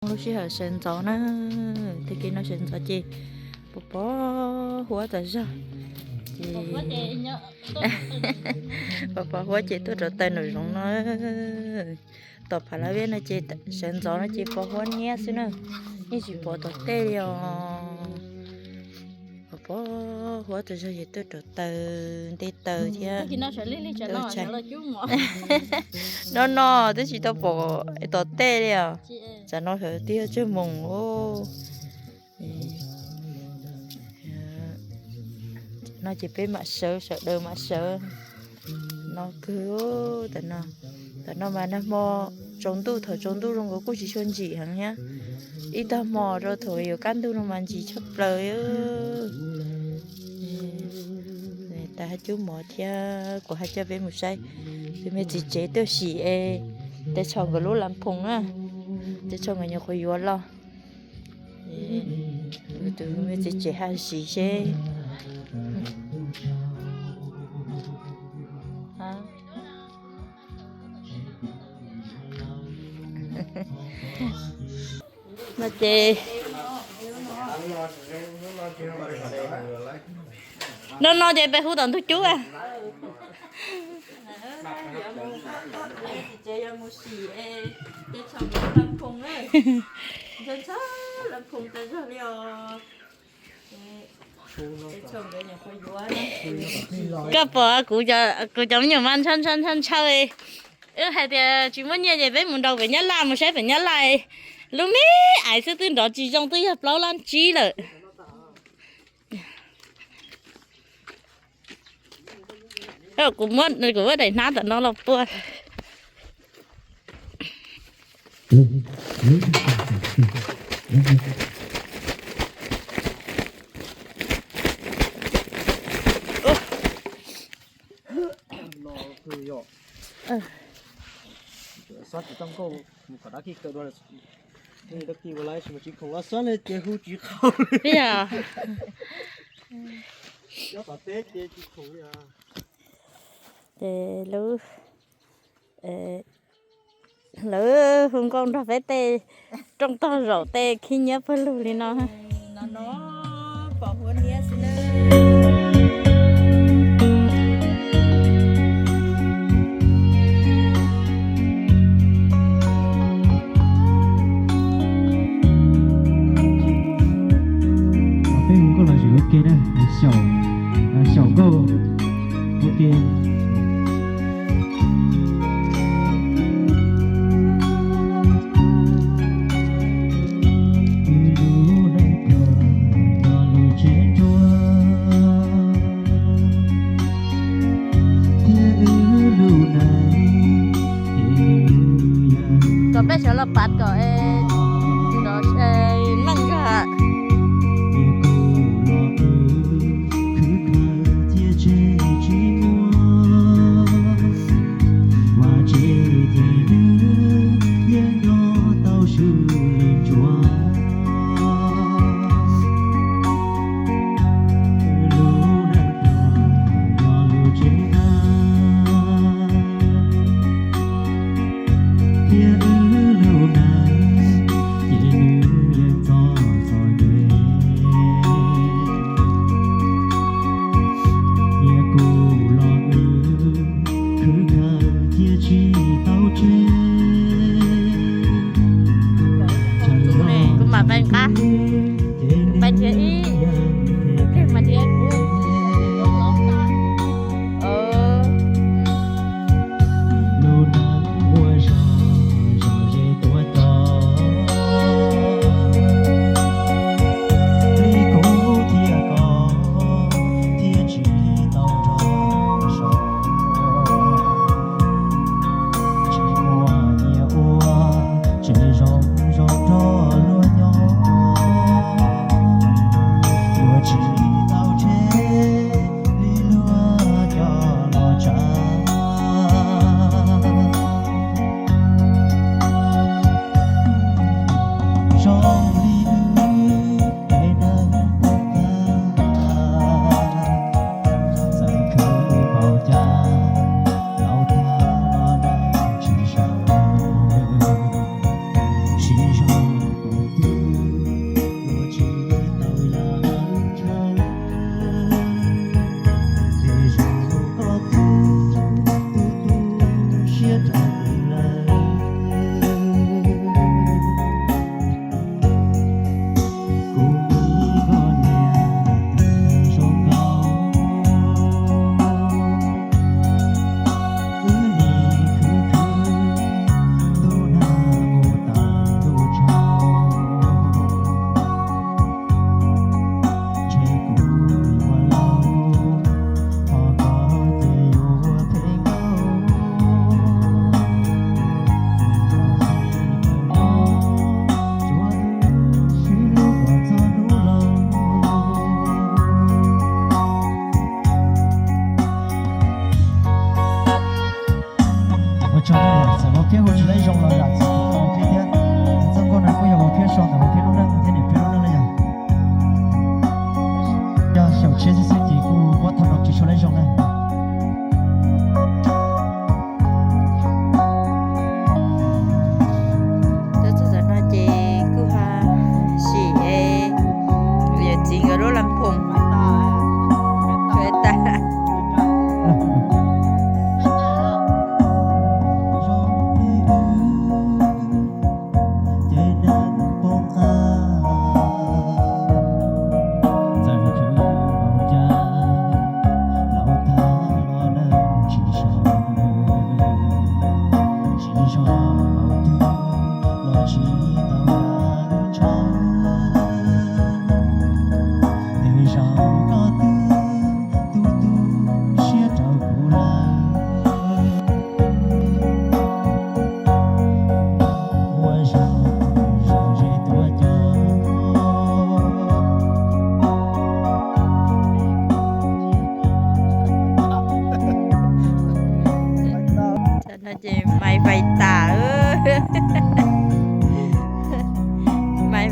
Lub sij hawm sawv ntxov na, tag kis no sawv ntxov ces pos pos huab tas zog, ces pos pos huab ces tuaj rauv taws nraum zoov no. Tom Phav Lab Viab no ces sawv ntxov no ces pos huab niab xwb na, yeej tsis pom tom tej li os. Pos pos huab tas zog ces tuaj rauv taws, nte taws thiab. No no twb tsis tau pom tom tej li os. Tsam no sawv twb yuav tsawg moos. No ces peb mam sawv, sawv daws mam sawv. No kawg, tam no mas nag hmo tsaus ntuj, thaum tsaus ntuj zoo nkaus kuj tsis tshua ntsim heev thiab. Ib tag hmo rau thaum yuav kaj ntug no mas ntsim tshaj plaws. Tas hab cub mov thiab kuv hab coj peb mus saib tus me txiv tsev tuaj sim es tes tsho nkawd lub lav phoos na, tes tsho nkawd nyuam qhuav yuav los. Tus me txiv tsev hab sim seb. No ces, no no ces peb hu tom ntug cub. Koj pom kuv cov me nyuam mas ntshaw ntshaw ntshaw ntshaw. Wb hais tias tsis muaj nyiaj ces peb mus nraus pem Nyab Laj, mus saib pem Nyab Laj. Lub me aiv xwb twb nrov tsis zoo, twb yog plaub lab tsib lawm. Kuv muab, kuv muab daim hnab tom no los puag. Ces lawv, lawv hu nkauj nrog peb tej rooj tog zaum tej khib nyiab pawg lug li no. Peb hu nkauj los zem ua ke na, xyaum, xyaum nkauj ua ke. Kom peb sawv los pav kom meej zog. Kuv mam pais nqa, pais nrhiav ib, pais nrhiav kuv.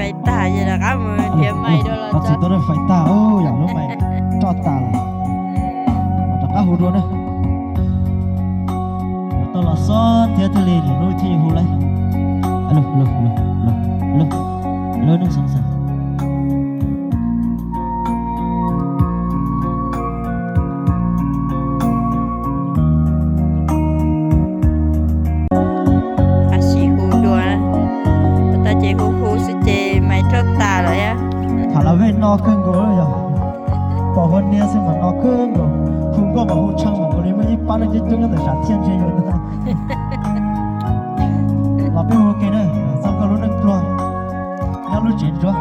Fais tag ces rov qab mus nrhiav mais dua los txog. Tsis tau fais tag, yog lub mais roj tas lawm. Rov qab hu dua na. Tau los xob thiab thiaj li lub thiaj hu lawm. Tab sis hu dua, tau ces hu hu xwb ces mais roj tas lawm. Tham las vej no kawg nkaus yog, pom hua niag xwb mas no kawg nkaus. Hu nkauj mas hu tshee mas nkaus li muaj ib pab leej coob coob nyob ntawm sam thiaj ntshe yuav ntag. Los peb hu ua ke na, txog koj lub neej pluag nyob lub tsev ntsuav.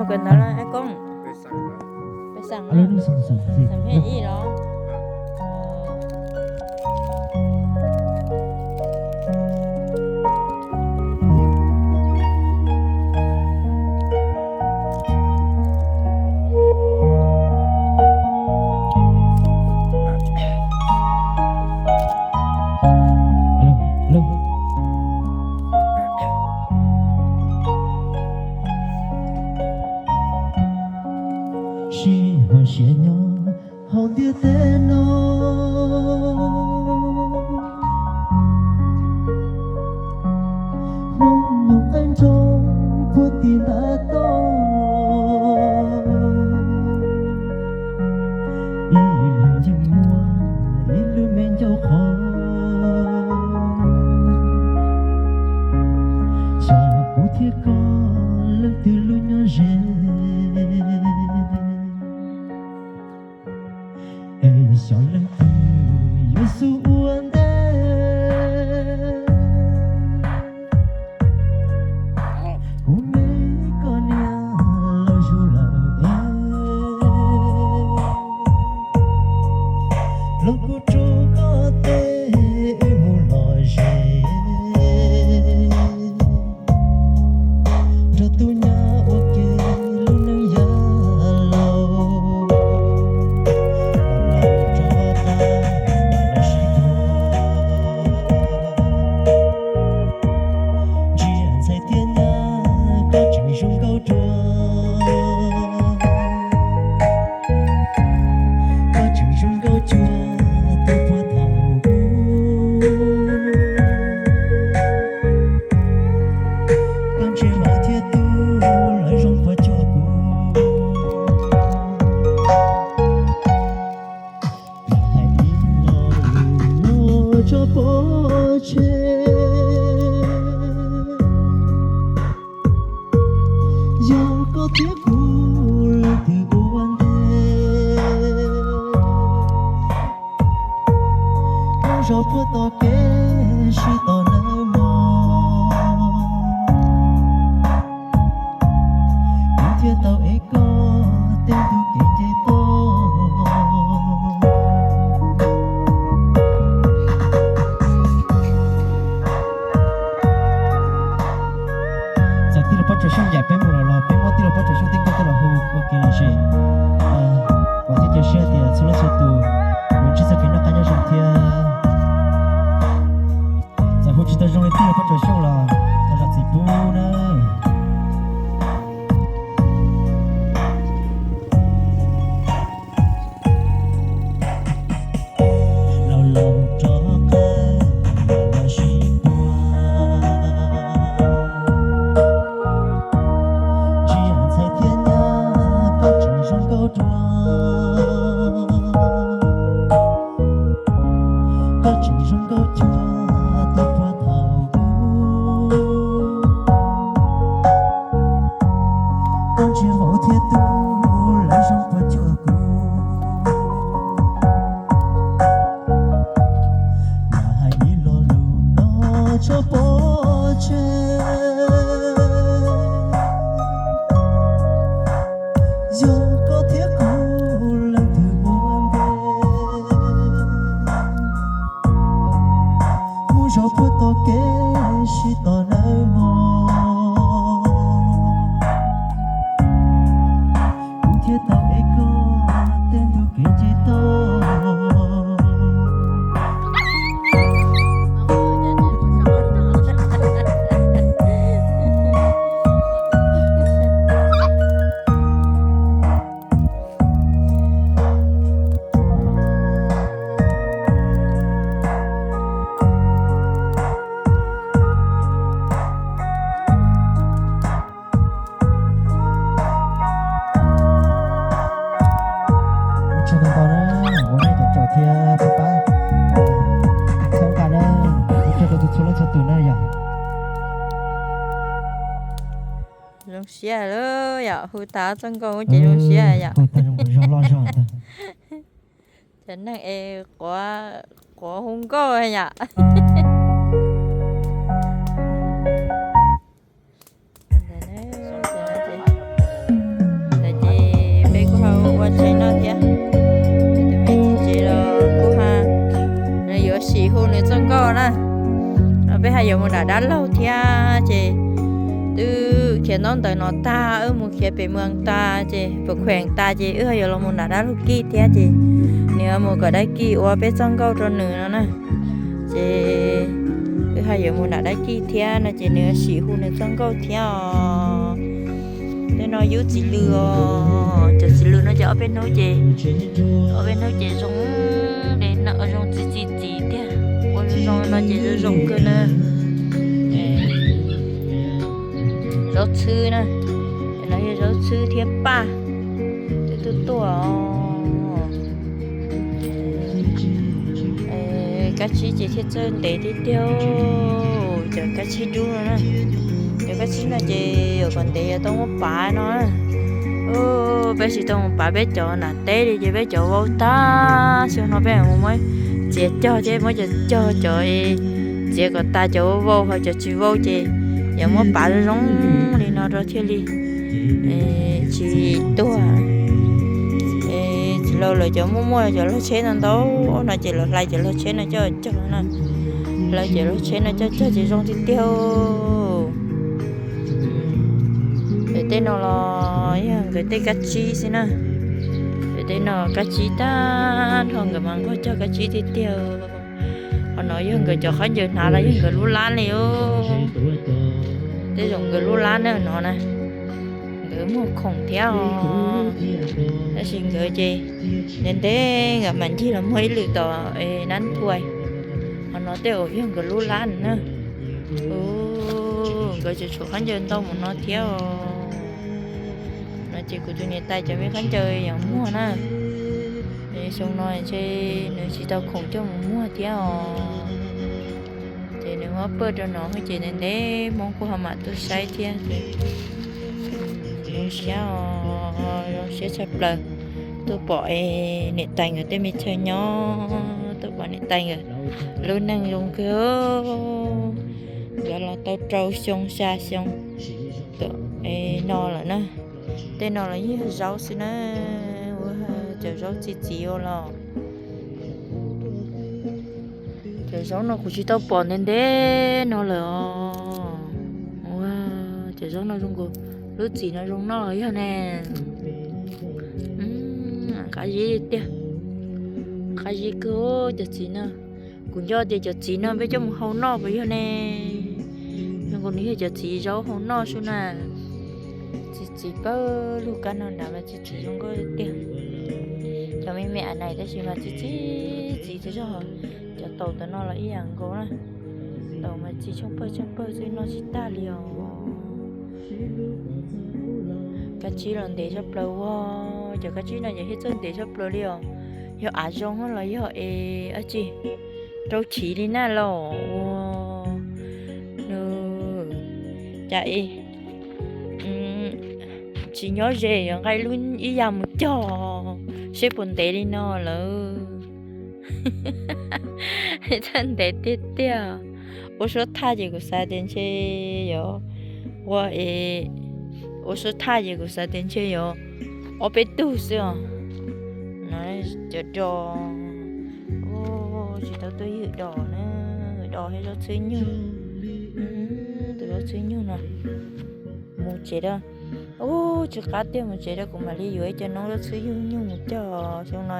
Kawm ntawv los Koob? Peb xeem, xeem pheej ib los? Sij hawm siav nyob hauv ntiaj teb no, hnub nyoog qaib nroog puag tim ntav toj. Ib leeg yeej muaj ib lub me ncauj qhov, xyov kuv thiab koj leej twg lub nyob ze, es xyov leej twg yuav xub ua ntej. Kuv me koj niam los zus lawm es, los kuv rub koj tes wb mus lom zem, nrog tub nyab ua ke lub neej yav laus. Los rov qab los sib hlub, ntsia ntxhais thiab nyab koj tseem zoo nkauj dua, koj tseem zoo nkauj cuag tus puag thaum ub. Koj ntsia vauv thiab tub lawv zoo puas cuag kuv. Hais ib lo lus no tso pov tseg, yog koj thiab kuv leej twg ua ntej, mus zov puag tom kev sib tos nawb mog. Kuv thiaj tau ev koj tej ntug kev nce toj. Txawm tij laug Pob Tsuas Xyooj yam peb mus los los peb muab tij laug Pob Tsuas Xyooj tej nkauj coj los hu ua kev lom zem. Vam thiab cia siab tias txhua leej txhua tus yuav ntsib txoj kev noj qab nyob zoo thiab. Txawm hu tsis tau zoo li tij laug Pob Tsuas Xyooj los thov zam txim pub nawb. Los los rov qab los sib puag, ntsia ntxhais thiab nyab koj tseem zoo nkauj dua, koj tseem zoo nkauj cuag tus puag thaum ub. Koj ntsia vauv thiab tub lawv zoo puas cuag kuv. Mas hais ib lo lus no tso pov tseg, yog koj thiab kuv leej twg ua ntej, mus zov puag tom kev sib tos nawb mog. Kuv thiaj tau ev koj tej ntug kev nce toj. Ua tsaug ntau ntau na, ua nej cov caum thiab pab pab txhawb nqa na, ua tsaug rau txhua leej txhua tus na yom. Zoo siab lawm yom, hu tag txoj nkauj ces zoo siab yom. Hu tag zoo nkauj zog loj zog ntag. Cov neeg es quav, quav hu nkauj yom. thiab. Tus me txiv tsev los kuj ha, nws yuav sim hu nws txoj nkauj na. Peb ha yuav mus nram dab laug thiab ces twb khiav ntaub ntawv no tag, wb mus khiav pem Muas tas ces pem Khuees tas ces wb ha yuav los mus nram dab laug Kij thiab ces nws yuav mus kom dab Kij ua peb txoj nkauj rau nws no na. Ces wb ha yuav mus nram dab Kij thiab no ces nws yuav sim hu nws txoj nkauj thiab os. Tej no yub txiv lws os, cov txiv lws no ces ob peb hnub ces, ob peb hnub ces zoo, zoo txi txi txiv tiag. Ua zoo no ces zoo zoo kawg na. Zaub txhwb na, no yog zaub txhwb thiab paj, twb tuaj tuaj. Kab tsib ces thiaj txawj ntev tiag tiag, cov kab tsib dub no na. Cov kab tsib no ces yuav kom ntev yuav tau muab pav no. Peb tsis tau mus pav peb cov nam teb li ces peb cov vau tag, xyoo no peb mus muab txiav cog thiab muab cov cog cov txiav kom tas cov vau vau, ho cov tsis vau ces yuav muab pav zoo zoo li no rau thiaj li tsis tuag. Txiv laus lawv cov muaj muaj cov log tsheb no ntau no ces lawv hlais cov log tsheb no coj cog na. Hlais cov log tsheb no coj cog ces zoo tiag tiag. Tej no los yog nkawd tej kab tsib xwb na. Tej no kab tsib tag nrho, nkawd mas nquag cog kab tsib tiag tiag. Qhov no yog nkawd cov khaub ncaws hnav los yog nkawd lub lab li os. Tej zaum nkawd lub lab na no na, nkawd muag khoom thiab os. Tab sis nkawd ces ntev ntev nkawd mam ncig los muag ib lwm tom nab thuai. Qhov no tej zaum yog nkawd lub lab na. Nkawd tseem tshuav khaub ncaws ntau mus no thiab os. No ces kuv tus niam tais cov me khaub ncaws yeej muag na. Xyoo no ntshe nws tsis tau khoom coj mus muag thiab os. Ces nws muab pawj rau no ces ntev ntev Hmoob kuj ho mam tuaj saib thiab. Zoo siab, zoo siab tshaj plaws tuaj pom niam tais nkawd tej me chaw nyob, tuaj pom niam tais nkawd lub neej zoo kawg. Nkawd los tau rau xyoo xya xyoo no lawm na. Tej no los yeej yog zaub xwb na, ua cov zaub txi txiv ua los. Cov zaub no kuv tsis tau pom ntev ntev no lawm os. Ua cov zaub no zoo nkaus lub txiv no zoo noj los yog ne. Qab zib tiag, qab zib kawg cov txiv no. Kuv nco tias cov txiv no peb coj mus hau noj puas yog ne? Zoo nkaus nws yog cov txiv zaub hau noj xwb na. Txiv txiv pawg lug kab no nrad mas txiv txiv zoo nkauj tiag. Cov me me a nais tab sis mas txiv txiv txiv txiv zog. Cov taum tam no los ib yam nkaus na. Taum mas txiv tshooj pawg tshooj pawg xwb noj tsis tag li os. Kab tsib los ntev tshaj plaws ua, cov kab tsib no ces thiaj txawj ntev tshaj plaws li os. Yog av zoo los yog es dab tsi rau chiv li na los ua. Cas tsis nyob ze yuav nqa ib lub ib yam mus cog seb puas ntev li no lawm. Txawj ntev tiag tiag. Ua suab thaj ces kuv xav tias ntshe yuav ua es, ua suab thaj ces kuv xav tias ntshe yuav ob peb tug xwb os. Cov dos, tsis tau tuaj ywg dos na, dos thiab zaub txhwb nyug. Tus zaub txhwb nyug no mus tsev da. Ub, tsis qab tiag, mus tsev da kuv mam li yuav ib co noob zaub txhwb nyug nyug mus cog. Xyoo no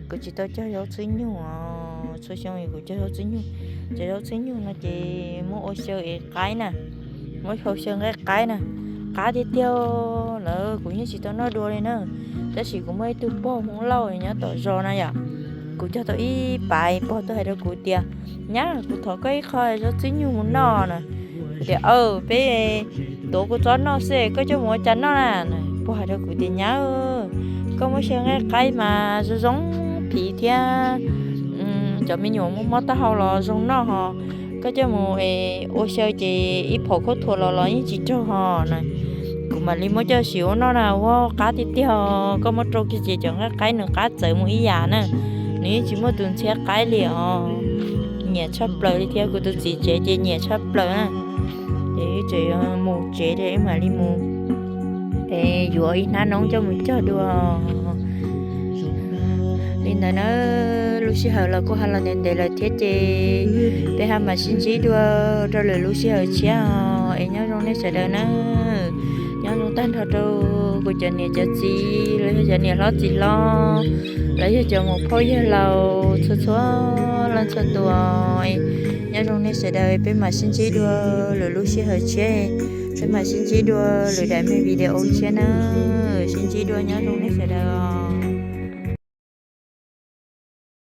kuv tsis tau cog zaub txhwb nyug os, txhua xyoo kuv cog zaub txhwb nyug. Cov zaub txhwb nyug no ces muab ua xyaw es qaib na, muab hau xyaw nqaij qaib na, qab tiag tiag. Lawv kuv yeej tsis tau noj dua li na, tab sis kuv muaj ib tug pog Hmoob Lauj nyob tom zos na yom, kuv cog tau ib pas, pog tuaj hais rau kuv tias, nyab, kuv thov koj ib qho zaub txhwb nyug mus noj na. Kuv tias, aw, peb tuav kua txob noj xwb, koj coj mus ua cas noj na? Pog hais rau kuv tias, nyab, koj muab xyaw nqaij qaib mas zoo zoo phiv thiab cov me nyuam muaj mob taub hau los zoo noj ho. Koj coj mus ua xyaw ces ib phaum khaub thuas los los yeej tsis raug ho na. Kuv mam li muab coj sim ua noj na, ua qab tiag tiag. Koj muab rau kiag ces cov nqaij qaib nws qab txawv mus ib yam na, nws yeej tsis muaj tus ntxhiab qaib li os. Nyiam tshaj plaws li thiab, kuv tus txiv tsev ces nyiam tshaj plaws na. Ces wb tseem mus tsev, wb mam li mus yuav ib hnab noob coj mus cog dua. Ntawd na, lub sij hawm los kuj ho los ntev ntev lawm thiab ces peb ho mam sib ntsib dua rau lwm lub sij hawm tshiab os, es nyob zoo nej sawv daws na. Nyob zoo tag nrho rau kuv cov niam cov txiv los yog cov niam hlob txiv hlob, los yog cov muam phauj yawg laus txhua txhua leej txhua tus. Nyob zoo nej sawv daws, peb mam sib ntsib dua lwm lub sij hawm tshiab, peb mam sib ntsib dua lwm daim me video tshiab na. Sib ntsib dua, nyob zoo nej sawv daws os.